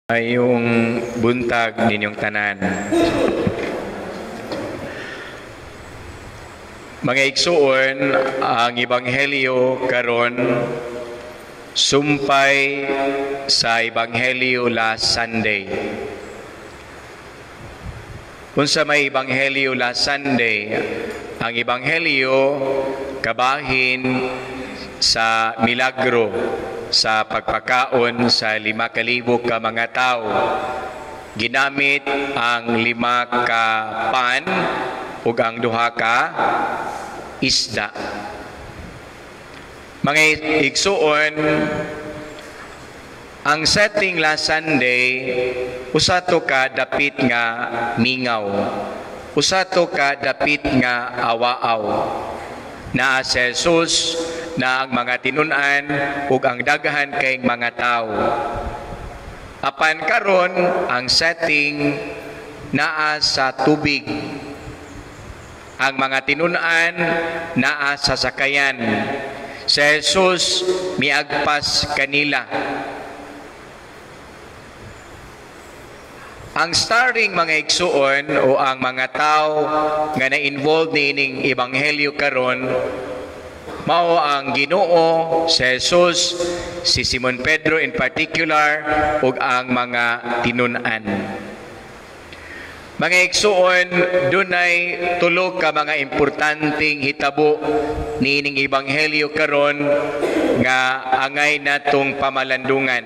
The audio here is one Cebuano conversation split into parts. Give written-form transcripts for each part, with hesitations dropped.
Maayong buntag ninyong tanan. Mga igsuon, ang ebanghelyo karon sumpay sa ebanghelyo last Sunday. Unsa may ebanghelyo last Sunday? Ang ebanghelyo kabahin sa milagro sa pagpakaon sa 5,000 ka mga tao. Ginamit ang 5 ka pan ug ang 2 ka isda. Mga igsuon, ang setting last Sunday, usa to ka dapit nga mingaw, usa to ka dapit nga awaaw. Naa si Jesus, na ang mga tinun-an ug ang daghan kay mga tawo. Apan karon ang setting naa sa tubig. Ang mga tinun-an naa sa sakayan. Si Jesus miagpas kanila. Ang starring mga igsuon o ang mga tao nga na-involved niining ebanghelyo karon mao ang Ginoo, si Jesus, si Simon Pedro in particular, ug ang mga tinun-an. Mga igsuon, dunay tulo ka mga importanteng hitabo niining ebanghelyo karon nga angay natong pamalandungan.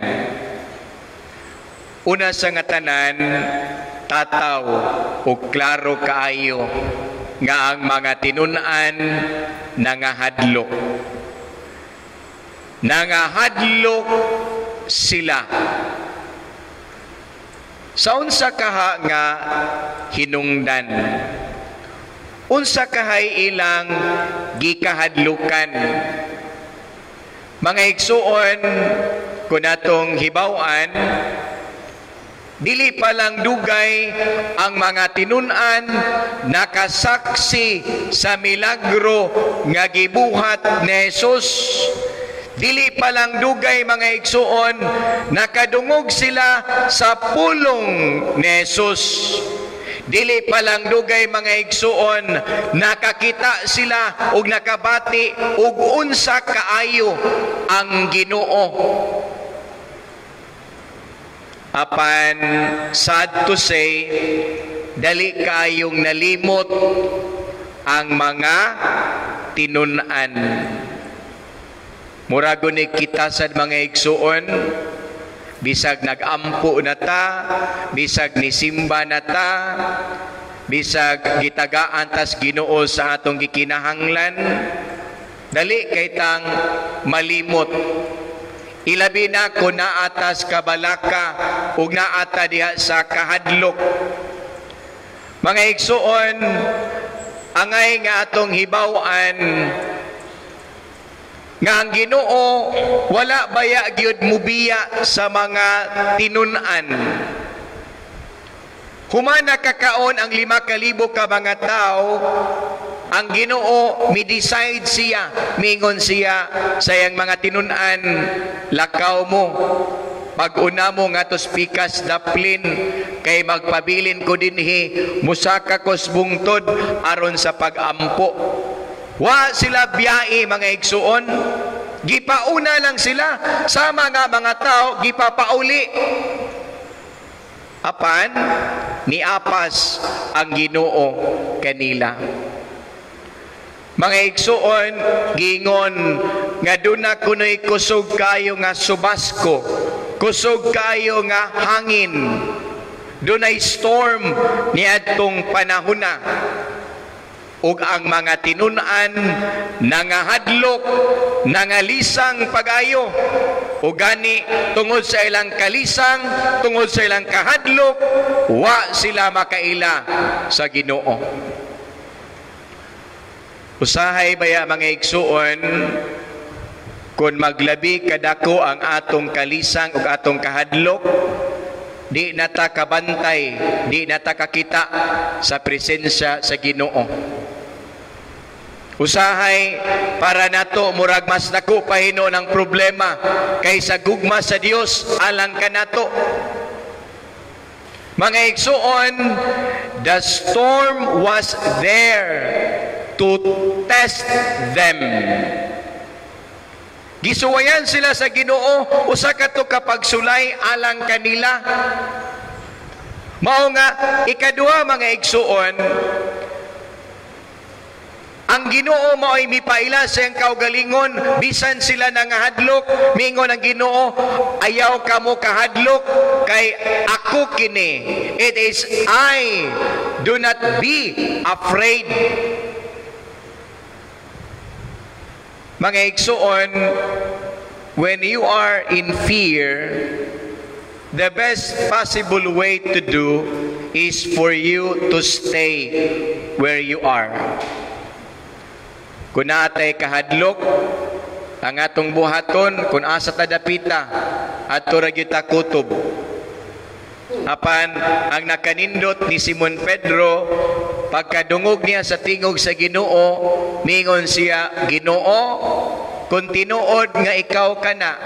Una sa nga tanan, tataw o klaro kaayo nga ang mga tinun-an nangahadlok. Nangahadlok sila. Sa unsa kaha nga hinungdan? Unsa kahay ilang gikahadlukan? Mga igsuon, kun atong hibaw-an, dili pa lang dugay ang mga tinun-an nakasaksi sa milagro nga gibuhat ni Jesus. Dili pa lang dugay, mga igsuon, nakadungog sila sa pulong ni Jesus. Dili pa lang dugay, mga igsuon, nakakita sila ug nakabati og unsa kaayo ang Ginoo. Apan, sad to say, dali kayong nalimot ang mga tinun-an. Murago ni kita sad, mga igsuon, bisag nagampo na ta, bisag nisimba na ta, bisag gitagaan tas Ginoo sa atong gikinahanglan, dali kay tang malimot. Ilabi na kung naatas kabalaka ug naata diha sa kahadlok. Mga igsuon, angay nga atong hibaw-an nga ang Ginoo wala baya gyud mubiya sa mga tinun-an. Human nakakaon ang 5,000 ka mga tao, ang Ginoo mi-decide siya, mingon siya sa iyang mga tinun-an, "Lakaw mo, pag-una mo nga tos pikas daplin, kay magpabilin ko dinhi, musaka kos bungtod aron sa pag-ampo." Wa sila biyai, mga igsuon, gipauna lang sila sa mga tao gipapauli. Apan niapas ang Ginoo kanila. Mga igsuon, gingon nga duna kunoy kusog kayo nga subasko, kusog kayo nga hangin. Dunay storm niadtong panahona. Ug ang mga tinun-an nangahadlok, nangalisang pag-ayo. Ug gani tungod sa ilang kalisang, tungod sa ilang kahadlok, wa sila makaila sa Ginoo. Usahay baya, mga igsuon, kung maglabi kadako ang atong kalisang ug atong kahadlok, di nata kabantay, di nata kakita sa presensya sa Ginoo. Usahay para nato murag mas dako pa hinuon ang problema kaysa gugma sa Dios alang kanato. Mga igsuon, the storm was there to test them. Gisuwayan sila sa Ginoo, usa ka to ka pagsulay alang kanila. Mao nga ikaduha, mga igsuon, ang Ginoo mao'y mipaila sa iyang kaugalingon bisan sila nangahadlok. Mingon ang Ginoo, "Ayaw kamo kahadlok kay ako kini. It is I. Do not be afraid." Mga igsuon, when you are in fear, the best possible way to do is for you to stay where you are. Kung naa tay kahadlok, ang atong buhaton, kung asa ta dapita, adto ra gyud ta kutob. Apan ang nakanindot ni Simon Pedro, pagkadungog niya sa tingog sa Ginoo, mingon siya, "Ginoo, kung tinuod nga ikaw kana,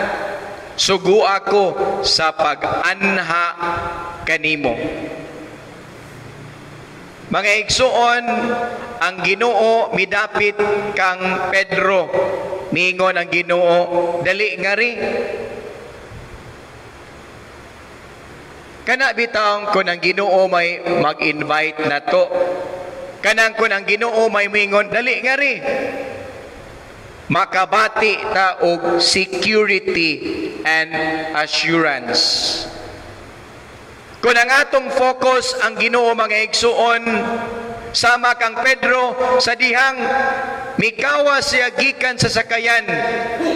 sugo ako sa pag-anha kanimo." Mga igsuon, ang Ginoo midapit kang Pedro. Mingon ang Ginoo, "Dali ngari." Kana bitawng kun ang Ginoo may mag-invite na to. Kanang kun ang Ginoo may mingon, "Dali ngari." Makabati ta og security and assurance. Kung ang atong focus ang Ginoo, mga igsuon, sama kang Pedro sa dihang mikawa siya gikan sa sakayan,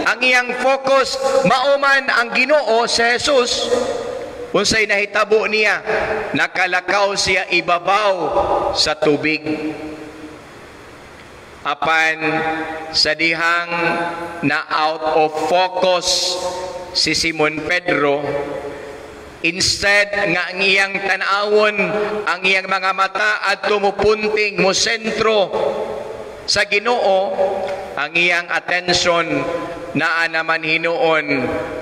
ang iyang focus mauman ang Ginoo sa Jesus. Unsay nahitabo niya? Nakalakaw siya ibabaw sa tubig. Apan sa dihang na out of focus si Simon Pedro, instead nga ang iyang tan-awon, ang iyang mga mata at tumupunting mo sentro sa Ginoo, ang iyang atensyon naa naman hinuon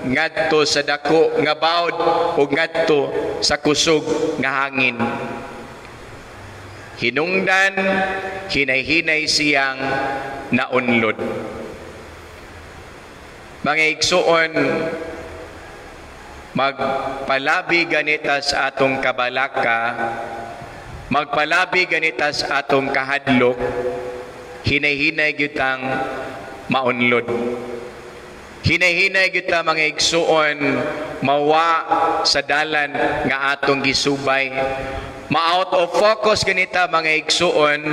ngadto sa dako nga bawd o ngadto sa kusog nga hangin. Hinungdan, hinay-hinay siyang naunlod. Mga igsuon, magpalabi ganita sa atong kabalaka, magpalabi ganita sa atong kahadlok, hinay-hinay gyutang maunlod. Hinay-hinay gyud ta, mga igsuon, mawa sa dalan nga atong gisubay. Ma-out of focus ganita, mga igsuon,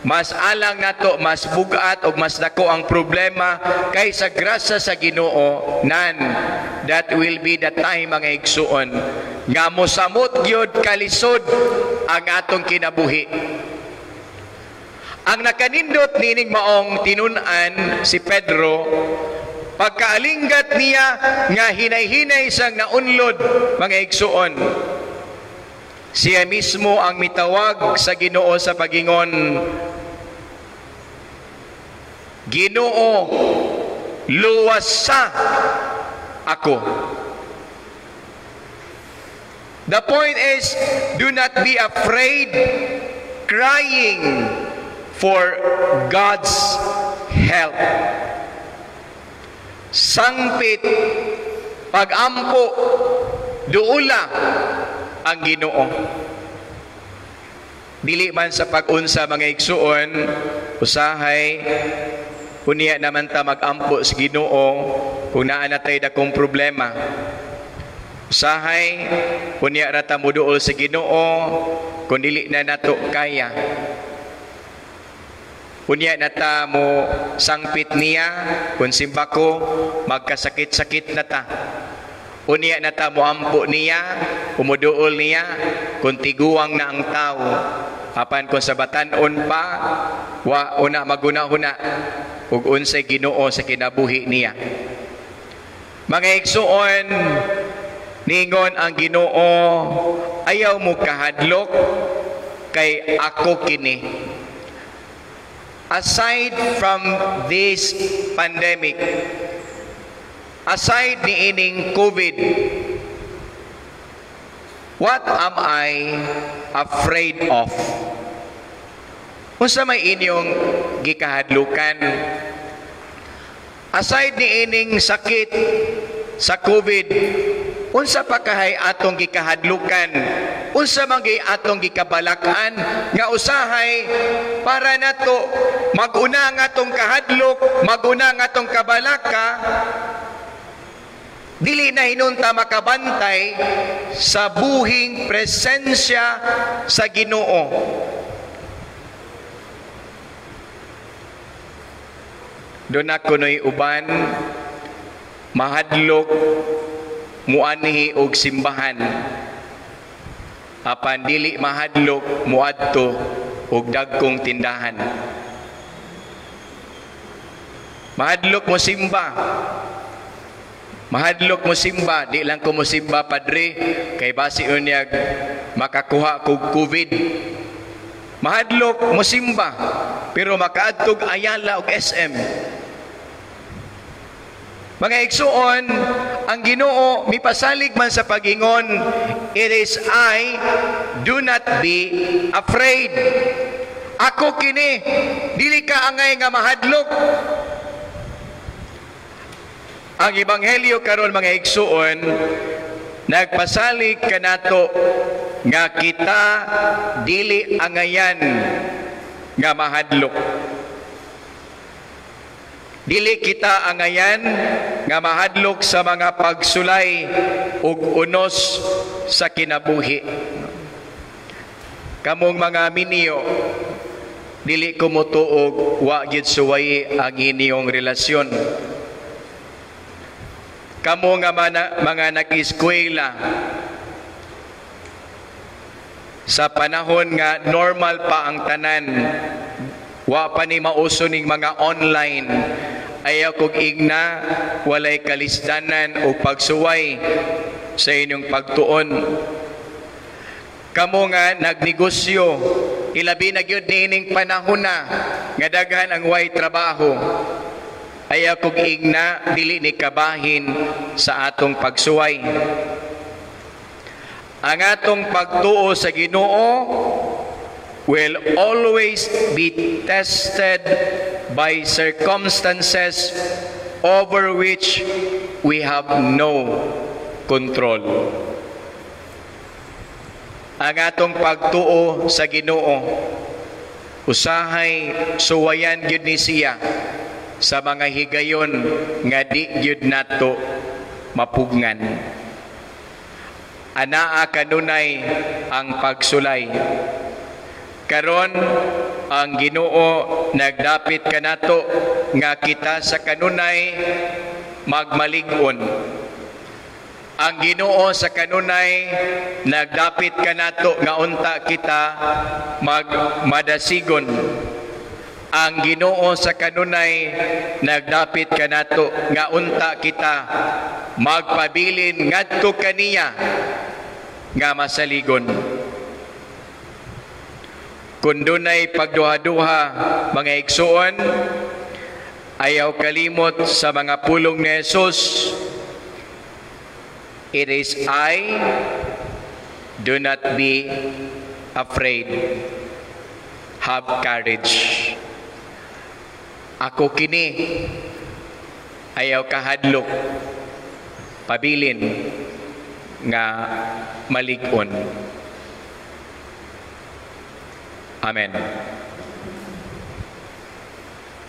mas alang nato, mas bugat o mas dako ang problema kaysa grasya sa Ginoo nan that will be the time, mga igsuon, nga mosamot gyud kalisod ang atong kinabuhi. Ang nakanindot nining maong tinun-an si Pedro, pagkaalinggat niya nga hinay-hinay siyang naunlod, mga igsuon, siya mismo ang mitawag sa Ginoo sa pagingon, "Ginoo, luwasa ako." The point is, do not be afraid crying for God's help. Sangpit, pagampo, duula ang Ginoo. Dili man sa pag-unsa, mga igsuon, usahay unya naman ta magampo sa Ginoo kung naa na tay dakong problema. Usahay unya ra ta moduol sa Ginoo kung dili na nato kaya. Unya na ta mo sangpit niya kung simbako magkasakit-sakit na ta. Unya na ta moampo niya, umuduol niya kung tiguang na ang tao. Apan kung sa batan-on pa, wa una maguna-huna ug unsay Ginoo sa kinabuhi niya. Mga igsuon, ningon ang Ginoo, "Ayaw mo kahadlok kay ako kini." Aside from this pandemic, aside ni ining COVID, What am I afraid of? Unsa may inyong gikahadlukan? Aside ni ining sakit sa COVID, unsa pa kahay atong gikahadlukan? Unsa man gyud atong gikabalakan nga usahay para nato maguna ang atong kahadlok, maguna ang atong kabalaka, dili na hinunta makabantay sa buhing presensya sa Ginoo? Doon na kuno'y uban mahadlok muanhi og simbahan, apan dili mahadlok muadto og dagkong tindahan. Mahadlok mo simba. Mahadlok mo simba, di lang ko mo simba, padre, kay basi unyag makakuha kog COVID. Mahadlok mo simba, pero makaadtog Ayala og SM. Mga igsuon, ang Ginoo mipasalig man sa pagingon, "It is I, do not be afraid." Ako kini, dili ka angay nga mahadlok. Ang Ebanghelyo karon, mga igsuon, nagpasalig kanato nga kita dili angayan nga mahadlok. Dili kita angayan nga mahadlok sa mga pagsulay ug unos sa kinabuhi. Kamong mga minyo, dili ko motuog wa gyud suwayi ang inyong relasyon. Kamo nga mga nag-eskwela sa panahon nga normal pa ang tanan, wa pa ni mauso ning mga online, ayaw kog igna walay kalisdanan o pagsuway sa inyong pagtuon. Kamo nga nagnegosyo, ilabi na gyud niining panahon na nga daghan ang way trabaho, ayaw kog igna dili ni kabahin sa atong pagsuway. Ang atong pagtuo sa Ginoo will always be tested by circumstances over which we have no control. Ang atong pagtuo sa Ginoo usahay suwayan gyud ni siya sa mga higayon nga di gyud nato mapugngan. Anaa kanunay ang pagsulay. Karon ang Ginoo nagdapit kanato nga kita sa kanunay magmalig-on. Ang Ginoo sa kanunay nagdapit kanato nga unta kita magmadasigon. Ang Ginoo sa kanunay nagdapit kanato nga unta kita magpabilin ngadto kaniya nga masaligon. Kung dunay pagduha-duha, mga igsuon, ayaw kalimot sa mga pulong ni Jesus, "It is I, do not be afraid. Have courage." Ako kini, ayaw kahadlok, pabilin nga malig-on. Amen.